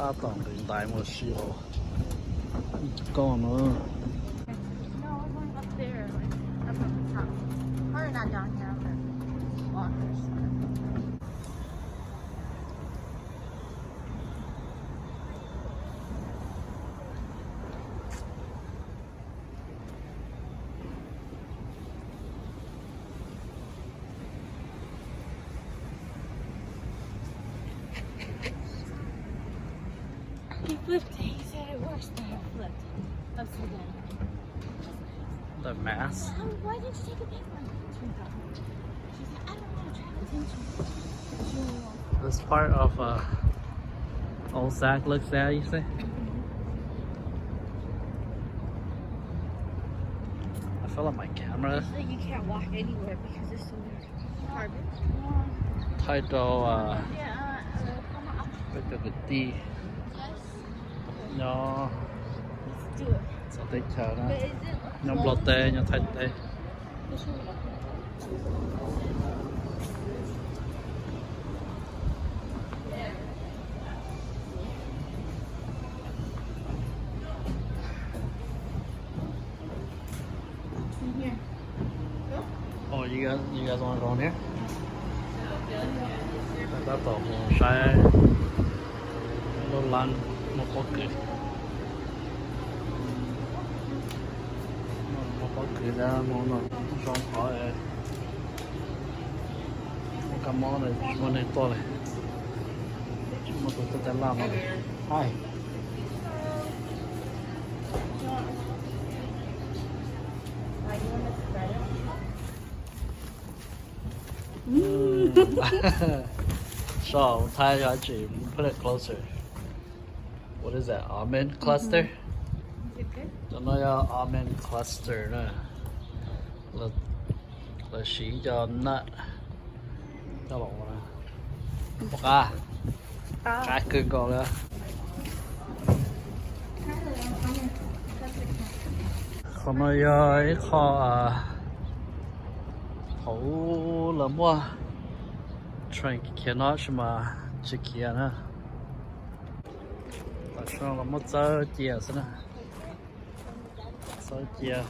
Tab tom nqis ntais mus si hauv koj no. No, we're going up there, like, up at the top. Probably not down here, but walkers. He flipped. He said it works that I flipped upside down. The mask. Why didn't you take a picture? She's like, I don't want to attract attention. This part of uh, old Sac looks sad, you say? I feel like my camera. So you can't walk anywhere because it's so weird. Garbage. Thaij rau peb cov kwv tij nyob txawv teb chaws na, nyob Nplog teb, nyob Thaib teb. Oh, you guys, you guys want to go in here? Tab tom mus saib lub lab muaj pob kws. Muaj pob kws thiab mus no zoo qhov muaj kab mob na, tsis muaj neeg tuaj li. Tsis muaj tus tuaj tais laj no li. Hi. Saib, Thaib yog tsis, put it closer. What is that? Almond cluster? Cov no yog almond cluster na. Lawv siv cov nut coj los ua na. Qab, qab kawg nkaus li. Qhov no yog ib qho hauv lawv muaj train khiav no tab sis mas tsis khiav na. Tam sim no lawv muab txawb cia xwb na. Txawb cia.